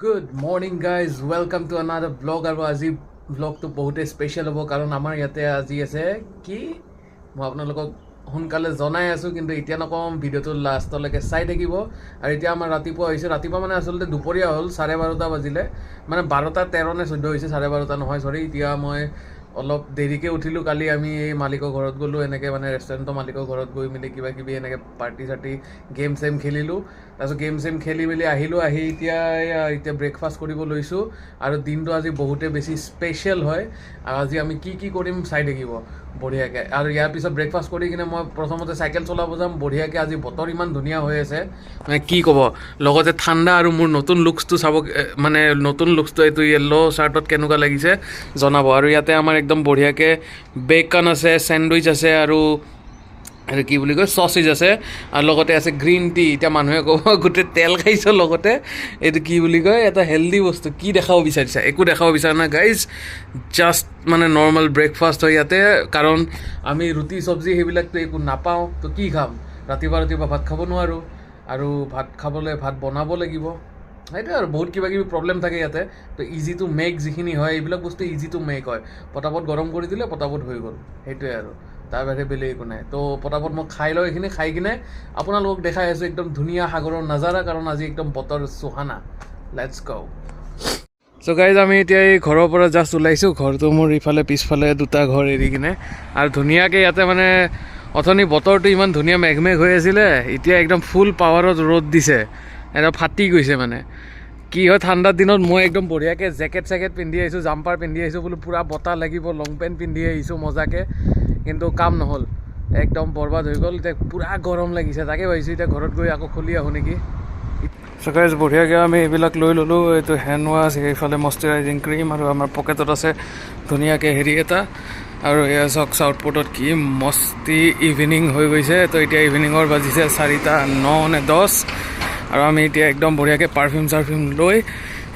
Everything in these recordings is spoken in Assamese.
Good morning, guys, welcome to another vlog. আৰু আজি ভ্লগটো বহুতেই স্পেচিয়েল হ'ব, কাৰণ আমাৰ ইয়াতে আজি আছে কি, মই আপোনালোকক সোনকালে জনাই আছোঁ, কিন্তু এতিয়া নকওঁ। ভিডিঅ'টো লাষ্টলৈকে চাই থাকিব। আৰু এতিয়া আমাৰ ৰাতিপুৱা হৈছে, ৰাতিপুৱা মানে আচলতে দুপৰীয়া হ'ল, 12:30 বাজিলে, মানে 12টা 13 নে 14 হৈছে, 12:30 নহয়, চৰি। এতিয়া মই অলপ দেৰিকৈ উঠিলোঁ। কালি আমি এই মালিকৰ ঘৰত গ'লোঁ, এনেকৈ মানে ৰেষ্টুৰেণ্টৰ মালিকৰ ঘৰত গৈ মেলি কিবা কিবি এনেকৈ পাৰ্টি চাৰ্টি, গেম চেম খেলিলোঁ। তাৰপিছত গেম চেম খেলি মেলি আহিলোঁ, আহি এতিয়া এয়া এতিয়া ব্ৰেকফাষ্ট কৰিব লৈছোঁ। আৰু দিনটো আজি বহুতেই বেছি স্পেচিয়েল হয় আৰু আজি আমি কি কি কৰিম চাই থাকিব বঢ়িয়াকৈ। আৰু ইয়াৰ পিছত ব্ৰেকফাষ্ট কৰি কিনে মই প্ৰথমতে চাইকেল চলাব যাম বঢ়িয়াকৈ। আজি বতৰ ইমান ধুনীয়া হৈ আছে, মানে কি ক'ব, লগতে ঠাণ্ডা। আৰু মোৰ নতুন লুকছটো চাব, মানে নতুন লুকছটো এইটো য়েল্ল' চাৰ্টত কেনেকুৱা লাগিছে জনাব। আৰু ইয়াতে আমাৰ একদম বঢ়িয়াকৈ বেকন আছে, চেণ্ডউইচ আছে আৰু এইটো কি বুলি কয়, চচেজ আছে আৰু লগতে আছে গ্ৰীণ টি। এতিয়া মানুহে ক'ব, গোটেই তেল খাইছ, লগতে এইটো কি বুলি কয়, এটা হেল্ডি বস্তু কি দেখাব বিচাৰিছা? একো দেখাব বিচৰা নাই গাইজ, জাষ্ট মানে নৰ্মেল ব্ৰেকফাষ্ট হয় ইয়াতে, কাৰণ আমি ৰুটি চব্জি সেইবিলাকতো একো নাপাওঁ। তো কি খাম? ৰাতিপুৱা ৰাতিপুৱা ভাত খাব নোৱাৰোঁ আৰু ভাত খাবলৈ ভাত বনাব লাগিব, সেইটোৱে। আৰু বহুত কিবা কিবি প্ৰব্লেম থাকে ইয়াতে। তো ইজি টু মেক যিখিনি হয়, এইবিলাক বস্তু ইজি টু মেক হয়, পটাপট গৰম কৰি দিলে পটাপট হৈ গ'ল, সেইটোৱে আৰু, তাৰ বাহিৰে বেলেগ একো নাই। তো পটাপট মই খাই লওঁ এইখিনি, খাই কিনে আপোনালোকক দেখাই আছোঁ একদম ধুনীয়া সাগৰৰ নাজাৰা, কাৰণ আজি একদম বতৰ Suhana. Let's go. So guys, আমি এতিয়া এই ঘৰৰ পৰা জাষ্ট ওলাইছোঁ। ঘৰটো মোৰ ইফালে পিছফালে দুটা ঘৰ এৰি কিনে। আৰু ধুনীয়াকৈ ইয়াতে মানে অথনি বতৰটো ইমান ধুনীয়া মেঘ মেঘ হৈ আছিলে, এতিয়া একদম ফুল পাৱাৰত ৰ'দ দিছে, একদম ফাটি গৈছে। মানে কি হয়, ঠাণ্ডাৰ দিনত মই একদম বঢ়িয়াকৈ জেকেট চেকেট পিন্ধি আহিছোঁ, জাম্পাৰ পিন্ধি আহিছোঁ, বোলো পূৰা বতাহ লাগিব, লং পেণ্ট পিন্ধি আহিছোঁ মজাকৈ, কিন্তু কাম নহ'ল, একদম বৰবাদ হৈ গ'ল। এতিয়া পূৰা গৰম লাগিছে, তাকে ভাবিছোঁ এতিয়া ঘৰত গৈ আকৌ খুলি আহোঁ নেকি। চ' গাইজ, বঢ়িয়াকৈ আমি এইবিলাক লৈ ল'লোঁ, এইটো হেণ্ড ৱাছ, এইফালে মইশ্চাৰাইজিং ক্ৰীম আৰু আমাৰ পকেটত আছে ধুনীয়াকৈ হেৰি এটা। আৰু এয়া চাওক, চাউথ পৰ্টত কি মস্তি ইভিনিং হৈ গৈছে। তো এতিয়া ইভিনিঙৰ বাজিছে 4টা 9 নে 10 আৰু আমি এতিয়া একদম বঢ়িয়াকৈ পাৰফিউম চাৰফিউম লৈ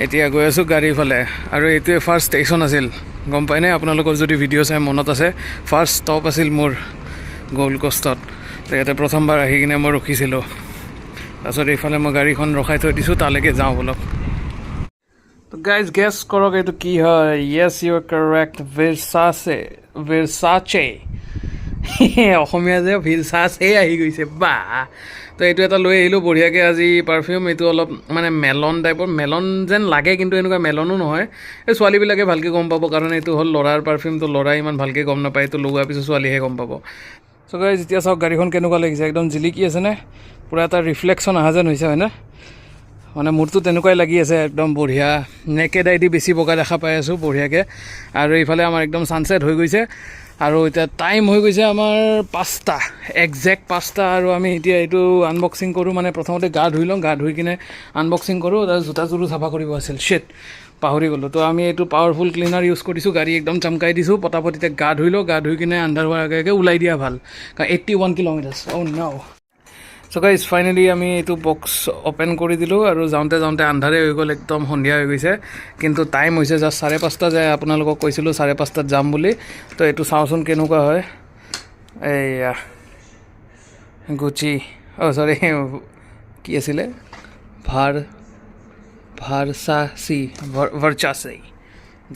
এতিয়া গৈ আছোঁ গাড়ীৰ ফালে। আৰু এইটোৱে ফাৰ্ষ্ট ষ্টেচন আছিল, গম পায়নে আপোনালোকৰ যদি ভিডিঅ' চাই মনত আছে, ফাৰ্ষ্ট ষ্টপ আছিল মোৰ গ'ল্ড কষ্টত। তো ইয়াতে প্ৰথমবাৰ আহি কিনে মই ৰখিছিলোঁ। তাৰপিছত এইফালে মই গাড়ীখন ৰখাই থৈ দিছোঁ, তালৈকে যাওঁ ব'লক। তো গাইজ, গেছ কৰক এইটো কি হয়? Yes, you are correct, Versace, Versace. অসমীয়া যে ভিৰচাছে আহি গৈছে বা। তো এইটো এটা লৈ আহিলোঁ বঢ়িয়াকৈ আজি পাৰফিউম। এইটো অলপ মানে মেলন টাইপৰ, মেলন যেন লাগে, কিন্তু এনেকুৱা মেলনো নহয়। এই ছোৱালীবিলাকে ভালকৈ গম পাব, কাৰণ এইটো হ'ল ল'ৰাৰ পাৰফিউম, তো ল'ৰাই ইমান ভালকৈ গম নাপায়। এইটো লগোৱাৰ পিছত ছোৱালীহে গম পাব। চ' গাইজ, এতিয়া চাওক গাড়ীখন কেনেকুৱা লাগিছে, একদম জিলিকি আছেনে? পূৰা এটা ৰিফ্লেকশ্যন অহা যেন হৈছে, হয়নে? মানে মোৰতো তেনেকুৱাই লাগি আছে, একদম বঢ়িয়া। নেকেড আই দি বেছি বগা দেখা পাই আছোঁ বঢ়িয়াকৈ। আৰু এইফালে আমাৰ একদম ছানছেট হৈ গৈছে আৰু এতিয়া টাইম হৈ গৈছে আমাৰ 5টা, একজেক্ট 5টা। আৰু আমি এতিয়া এইটো আনবক্সিং কৰোঁ, মানে প্ৰথমতে গা ধুই লওঁ, গা ধুই কিনে আনবক্সিং কৰোঁ। তাৰপিছত জোতাযোৰো চাফা কৰিব আছিল, শ্বেট, পাহৰি গ'লোঁ। তো আমি এইটো পাৱাৰফুল ক্লিনাৰ ইউজ কৰিছোঁ, গাড়ী একদম চমকাই দিছোঁ। পটাপট এতিয়া গা ধুই লওঁ, গা ধুই কিনে আন্ধাৰ হোৱাৰ আগে আগে ওলাই দিয়া ভাল, কাৰণ 81 kilometers, oh no. So guys, finally আমি এইটো বক্স অ'পেন কৰি দিলোঁ আৰু যাওঁতে যাওঁতে আন্ধাৰে হৈ গ'ল, একদম সন্ধিয়া হৈ গৈছে। কিন্তু টাইম হৈছে জাষ্ট 5:30, যে আপোনালোকক কৈছিলোঁ 5:30ত যাম বুলি। তো এইটো চাওঁচোন কেনেকুৱা হয়। এইয়া গুচি, অ' চৰি, কি আছিলে, ভাৰচাচি, ভাৰচাচি,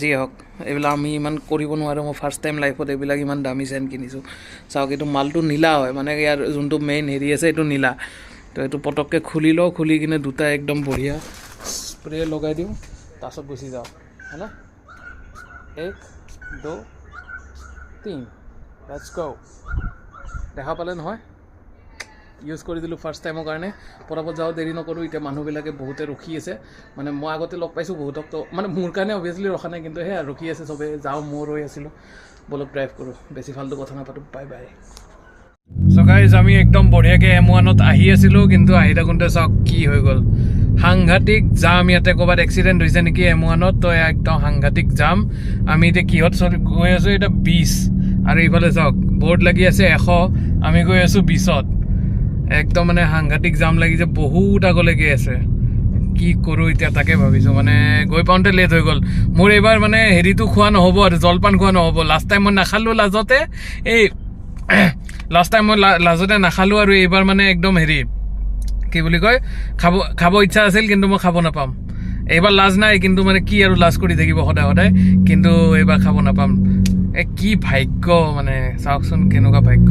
যি হওক, এইবিলাক আমি ইমান কৰিব নোৱাৰোঁ। মই ফাৰ্ষ্ট টাইম লাইফত এইবিলাক ইমান দামী চেণ্ট কিনিছোঁ। চাওক, এইটো মালটো নীলা হয়, মানে ইয়াৰ যোনটো মেইন হেৰি আছে এইটো নীলা। তো এইটো পটককৈ খুলি লওঁ, খুলি কিনে দুটা একদম বঢ়িয়া স্প্ৰে লগাই দিওঁ, তাৰপাছত গুচি যাওঁ, হয়নে? এক, দুই, তিনি, let's go. দেখা পালে নহয়? ইউজ কৰি দিলোঁ ফাৰ্ষ্ট টাইমৰ কাৰণে। পটাপট যাওঁ, দেৰি নকৰোঁ। এতিয়া মানুহবিলাকে বহুতে ৰখি আছে, মানে মই আগতে লগ পাইছোঁ বহুতক, তো মানে মোৰ কাৰণে অভিয়াছলি ৰখা নাই, কিন্তু সেয়া ৰখি আছে চবে। যাওঁ, ময়ো ৰৈ আছিলোঁ। ব'লক, ড্ৰাইভ কৰোঁ, বেছি ফাল্টু কথা নাপাতোঁ। Bye bye. চ' গাইজ, আমি একদম বঢ়িয়াকৈ এম 1ত আহি আছিলোঁ, কিন্তু আহি থাকোঁতে চাওক কি হৈ গ'ল। সাংঘাতিক জাম ইয়াতে, ক'ৰবাত এক্সিডেণ্ট হৈছে নেকি এম 1ত। তো একদম সাংঘাতিক জাম। আমি এতিয়া কিহত চলি গৈ আছোঁ? এতিয়া 20 আৰু এইফালে চাওক বৰ্ড লাগি আছে 100, আমি গৈ আছোঁ 20ত। একদম মানে সাংঘাতিক জাম লাগিছে, বহুত আগলৈকে আছে। কি কৰোঁ এতিয়া তাকে ভাবিছোঁ। মানে গৈ পাওঁতে লেট হৈ গ'ল মোৰ। এইবাৰ মানে হেৰিটো খোৱা নহ'ব আৰু জলপান খোৱা নহ'ব। লাষ্ট টাইম মই নাখালোঁ লাজতে, এই লাষ্ট টাইম মই লাজতে নাখালোঁ। আৰু এইবাৰ মানে একদম হেৰি কি বুলি কয়, খাব খাব ইচ্ছা আছিল, কিন্তু মই খাব নাপাম। এইবাৰ লাজ নাই, কিন্তু মানে কি আৰু লাজ কৰি থাকিব সদায় সদায়, কিন্তু এইবাৰ খাব নাপাম। কি ভাগ্য মানে, চাওকচোন কেনেকুৱা ভাগ্য।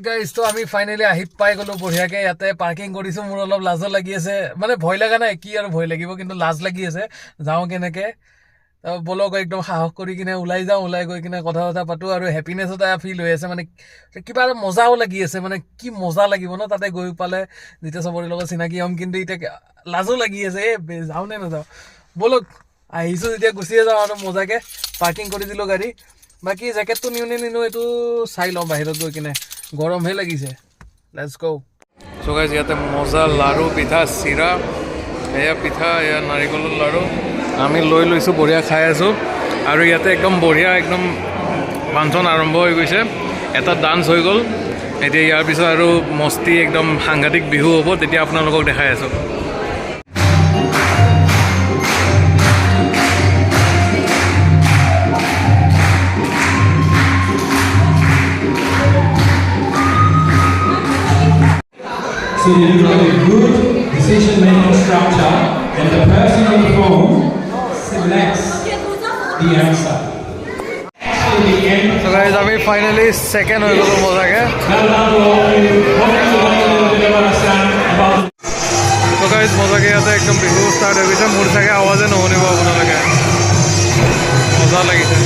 গাইজ, তো আমি ফাইনেলি আহি পাই গ'লো বঢ়িয়াকে। ইয়াতে পাৰ্কিং কৰিছোঁ। মোৰ অলপ লাজো লাগি আছে, মানে ভয় লগা নাই, কি আৰু ভয় লাগিব, কিন্তু লাজ লাগি আছে। যাওঁ কেনেকে, বলক একদম সাহস কৰি কিনে ওলাই যাওঁ, ওলাই গৈ কিনে কথা চথা পাতোঁ। আৰু হেপিনেছ এটা ফিল হৈ আছে, মানে কিবা এটা মজাও লাগি আছে, মানে কি মজা লাগিব ন তাতে গৈ পালে যেতিয়া চবৰে লগত চিনাকি হ'ম। কিন্তু এতিয়া লাজো লাগি আছে, এই যাওঁ নে নাযাওঁ। ব'লক, আহিছোঁ যেতিয়া গুচিয়ে যাওঁ আৰু মজাকে। পাৰ্কিং কৰি দিলোঁ গাড়ী। বাকী জেকেটটো নিওঁ নে নিনো এইটো চাই লওঁ বাহিৰত গৈ কিনে, গৰমহে লাগিছে। Let's go. So guys, ইয়াতে মজা লাড়ু, পিঠা, চিৰা, এয়া পিঠা, এয়া নাৰিকলৰ লাড়ু আমি লৈ লৈছোঁ, বঢ়িয়া খাই আছোঁ। আৰু ইয়াতে একদম বঢ়িয়া একদম ফাংচন আৰম্ভ হৈ গৈছে। এটা ডান্স হৈ গ'ল, এতিয়া ইয়াৰ পিছত আৰু মস্তি একদম সাংঘাতিক বিহু হ'ব, তেতিয়া আপোনালোকক দেখাই আছোঁ। So you've got a good decision-making structure, and the person on the phone selects the answer. Actually, the end. So guys, আমি ফাইনেলি ছেকেণ্ড হৈ গ'লোঁ মজাকে। Well done to all of you. Hope you learned a little bit about Assam, about so guys, মজাকে ইয়াতে একদম বিহু ষ্টাৰ্ট হৈ গৈছে। মোৰ চাগে আৱাজে নুশুনিব আপোনালোকে, মজা লাগিছে।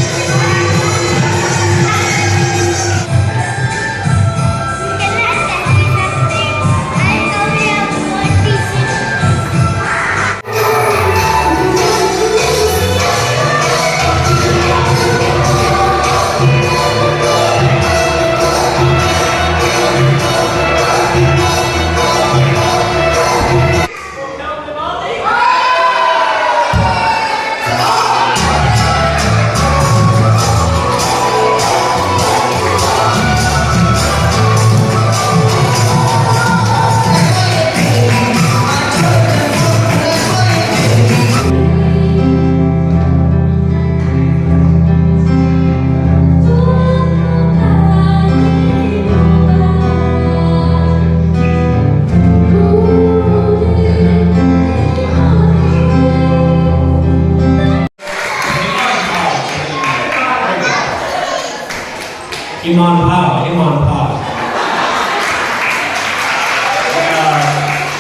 Iman Pao, Iman Pao.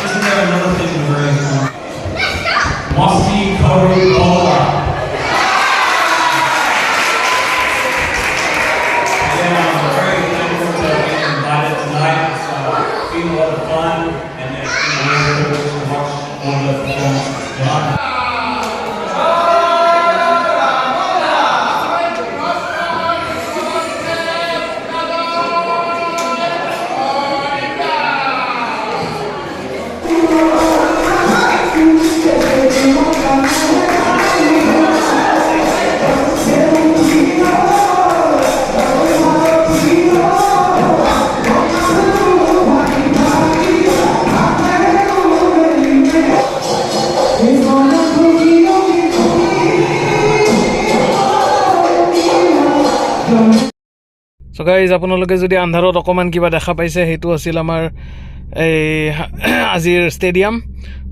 Isn't there another thing we're very Mossy Koru Bola. Yeah, I'm very thankful to have been invited tonight. It's been a lot of fun, and it's been a real privilege to watch all the performances tonight. So guys, আপোনালোকে যদি আন্ধাৰত অকণমান কিবা দেখা পাইছে, সেইটো আছিল আমাৰ এই আজিৰ ষ্টেডিয়াম,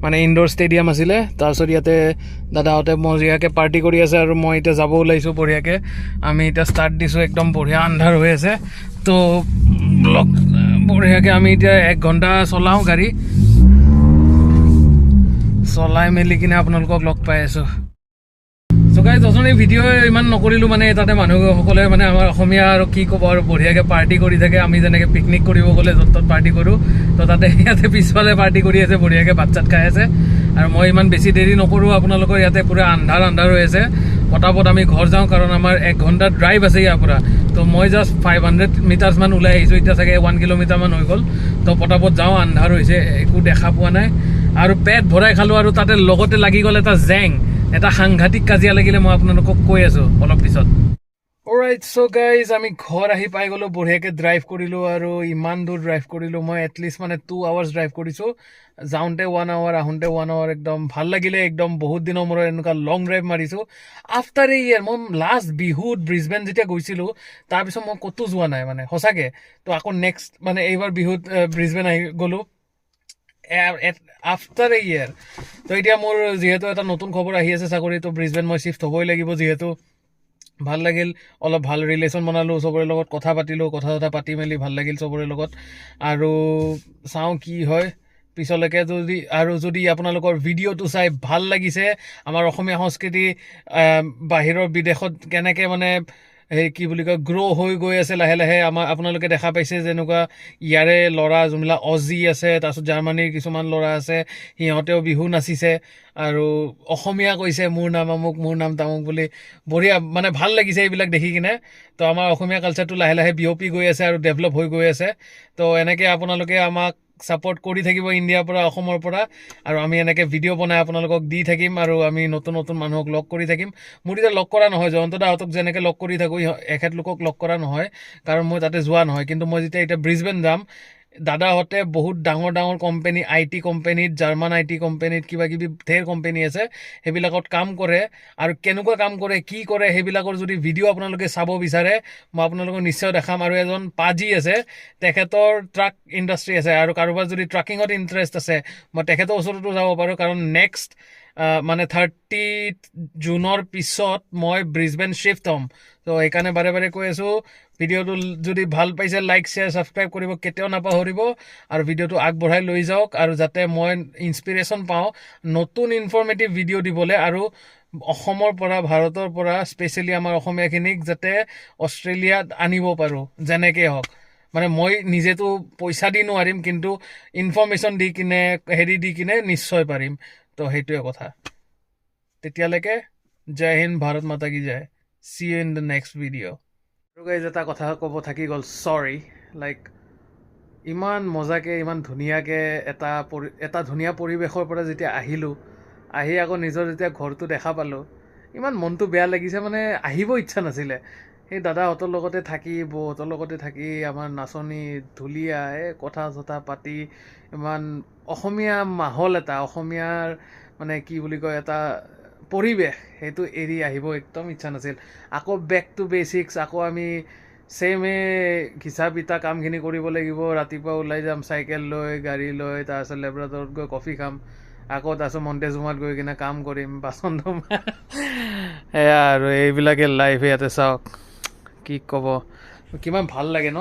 মানে ইনড'ৰ ষ্টেডিয়াম আছিলে। তাৰপিছত ইয়াতে দাদাহঁতে বঢ়িয়াকৈ পাৰ্টি কৰি আছে আৰু মই এতিয়া যাব ওলাইছোঁ বঢ়িয়াকৈ। আমি এতিয়া ষ্টাৰ্ট দিছোঁ, একদম বঢ়িয়া আন্ধাৰ হৈ আছে। তো লগ বঢ়িয়াকৈ আমি এতিয়া 1 ঘণ্টা চলাওঁ গাড়ী, চলাই মেলি কিনে আপোনালোকক লগ পাই আছোঁ। চ' গাইজ, অথনি ভিডিঅ' ইমান নকৰিলোঁ, মানে তাতে মানুহসকলে, মানে আমাৰ অসমীয়া আৰু কি ক'ব আৰু, বঢ়িয়াকৈ পাৰ্টি কৰি থাকে। আমি যেনেকৈ পিকনিক কৰিব গ'লে য'ত ত'ত পাৰ্টি কৰোঁ, তো তাতে ইয়াতে পিছফালে পাৰ্টি কৰি আছে, বঢ়িয়াকৈ ভাত চাত খাই আছে। আৰু মই ইমান বেছি দেৰি নকৰোঁ আপোনালোকৰ, ইয়াতে পূৰা আন্ধাৰ আন্ধাৰ হৈ আছে। পটাপট আমি ঘৰ যাওঁ, কাৰণ আমাৰ 1 ঘণ্টা ড্ৰাইভ আছে ইয়াৰ পৰা। তো মই জাষ্ট 500 মিটাৰ্ছমান ওলাই আহিছোঁ, এতিয়া চাগে 1 কিলোমিটাৰমান হৈ গ'ল। তো পটাপট যাওঁ, আন্ধাৰ হৈছে, একো দেখা পোৱা নাই। আৰু পেট ভৰাই খালোঁ আৰু তাতে লগতে লাগি গ'ল এটা জেং, এটা সাংঘাতিক কাজিয়া লাগিলে, মই আপোনালোকক কৈ আছোঁ অলপ পিছত। অলৰাইট, চ' গাইজ, আমি ঘৰ আহি পাই গ'লোঁ। বঢ়িয়াকৈ ড্ৰাইভ কৰিলোঁ আৰু ইমান দূৰ ড্ৰাইভ কৰিলোঁ মই, এটলিষ্ট মানে 2 আৱাৰ্ছ ড্ৰাইভ কৰিছোঁ। যাওঁতে 1 আৱাৰ, আহোঁতে 1 আৱাৰ। একদম ভাল লাগিলে, একদম বহুত দিনৰ মূৰত এনেকুৱা লং ড্ৰাইভ মাৰিছোঁ আফটাৰ এ ইয়েৰ। মই লাষ্ট বিহুত ব্ৰিজবেন যেতিয়া গৈছিলোঁ, তাৰপিছত মই ক'তো যোৱা নাই মানে সঁচাকৈ। তো আকৌ নেক্সট মানে এইবাৰ বিহুত ব্ৰিজবেন আহি গ'লোঁ। আফটাৰ এ ইয়েৰ। তো এতিয়া মোৰ যিহেতু এটা নতুন খবৰ আহি আছে চাকৰি, তো ব্ৰিজবেন মই শ্বিফ্ট হ'বই লাগিব। যিহেতু ভাল লাগিল, অলপ ভাল ৰিলেশ্যন বনালোঁ, চবৰে লগত কথা পাতিলোঁ, কথা চথা পাতি মেলি ভাল লাগিল চবৰে লগত। আৰু চাওঁ কি হয় পিছলৈকে। যদি আৰু যদি আপোনালোকৰ ভিডিঅ'টো চাই ভাল লাগিছে, আমাৰ অসমীয়া সংস্কৃতি বাহিৰৰ বিদেশত কেনেকৈ মানে সেই কি বুলি কয় গ্ৰ' হৈ গৈ আছে লাহে লাহে, আমাৰ আপোনালোকে দেখা পাইছে, যেনেকুৱা ইয়াৰে ল'ৰা যোনবিলাক অজি আছে, তাৰপিছত জাৰ্মানীৰ কিছুমান ল'ৰা আছে, সিহঁতেও বিহু নাচিছে আৰু অসমীয়া কৈছে, মোৰ নাম আমুক, মোৰ নাম তামুক বুলি। বঢ়িয়া, মানে ভাল লাগিছে এইবিলাক দেখি কিনে। তো আমাৰ অসমীয়া কালচাৰটো লাহে লাহে বিয়পি গৈ আছে আৰু ডেভেলপ হৈ গৈ আছে। তো এনেকৈ আপোনালোকে আমাক ছাপৰ্ট কৰি থাকিব ইণ্ডিয়াৰ পৰা, অসমৰ পৰা, আৰু আমি এনেকৈ ভিডিঅ' বনাই আপোনালোকক দি থাকিম আৰু আমি নতুন নতুন মানুহক লগ কৰি থাকিম। মোৰ এতিয়া লগ কৰা নহয়, জয়ন্ত দাহঁতক যেনেকৈ লগ কৰি থাকোঁ, এখেতলোকক লগ কৰা নহয়, কাৰণ মই তাতে যোৱা নহয়। কিন্তু মই যেতিয়া এতিয়া ব্ৰিজবেন যাম, দাদাহঁতে বহুত ডাঙৰ ডাঙৰ কোম্পেনী, IT কোম্পেনীত, জাৰ্মান IT কোম্পেনীত, কিবা কিবি ধেৰ কোম্পেনী আছে, সেইবিলাকত কাম কৰে। আৰু কেনেকুৱা কাম কৰে, কি কৰে, সেইবিলাকৰ যদি ভিডিঅ' আপোনালোকে চাব বিচাৰে, মই আপোনালোকক নিশ্চয় দেখাম। আৰু এজন পাজি আছে, তেখেতৰ ট্ৰাক ইণ্ডাষ্ট্ৰী আছে, আৰু কাৰোবাৰ যদি ট্ৰাকিঙত ইণ্টাৰেষ্ট আছে, মই তেখেতৰ ওচৰতো যাব পাৰোঁ। কাৰণ নেক্সট মানে 30 জুনৰ পিছত মই ব্ৰিজবেন শ্বিফ্ট হ'ম। ত' সেইকাৰণে বাৰে বাৰে কৈ আছোঁ, ভিডিঅ'টো যদি ভাল পাইছে, লাইক, শ্বেয়াৰ, ছাবস্ক্ৰাইব কৰিব কেতিয়াও নাপাহৰিব আৰু ভিডিঅ'টো আগবঢ়াই লৈ যাওক, আৰু যাতে মই ইনস্পিৰেশ্যন পাওঁ নতুন ইনফৰ্মেটিভ ভিডিঅ' দিবলৈ আৰু অসমৰ পৰা, ভাৰতৰ পৰা, স্পেচিয়েলি আমাৰ অসমীয়াখিনিক যাতে অষ্ট্ৰেলিয়াত আনিব পাৰোঁ যেনেকেই হওক। মানে মই নিজেতো পইচা দি নোৱাৰিম, কিন্তু ইনফৰ্মেশ্যন দি কিনে, হেৰি দি কিনে নিশ্চয় পাৰিম। তো সেইটোৱে কথা। তেতিয়ালৈকে জয় হিন্দ, ভাৰত মাতা কি জয়। See you in the next video. আৰু গাইজ, এটা কথা ক'ব থাকি গ'ল, চৰি। লাইক ইমান মজাকৈ, ইমান ধুনীয়াকৈ এটা ধুনীয়া পৰিৱেশৰ পৰা যেতিয়া আহিলোঁ, আহি আকৌ নিজৰ যেতিয়া ঘৰটো দেখা পালোঁ, ইমান মনটো বেয়া লাগিছে, মানে আহিব ইচ্ছা নাছিলে। সেই দাদাহঁতৰ লগতে থাকি, বৌহঁতৰ লগতে থাকি, আমাৰ নাচনী ঢুলীয়া, এই কথা চথা পাতি, ইমান অসমীয়া মাহল এটা, অসমীয়াৰ মানে কি বুলি কয় এটা পৰিৱেশ, সেইটো এৰি আহিব একদম ইচ্ছা নাছিল। আকৌ বেক টু বেচিক্স, আকৌ আমি ছেমে ঘিচা পিতা কামখিনি কৰিব লাগিব। ৰাতিপুৱা ওলাই যাম চাইকেল লৈ, গাড়ী লৈ, তাৰপিছত লেবৰেটৰীত গৈ কফি খাম, আকৌ তাৰপিছত মণ্টেজুমাত গৈ কিনে কাম কৰিম, বাচন ধুম, সেয়া আৰু এইবিলাকে লাইফ। ইয়াতে চাওক, কি ক'ব, কিমান ভাল লাগে ন।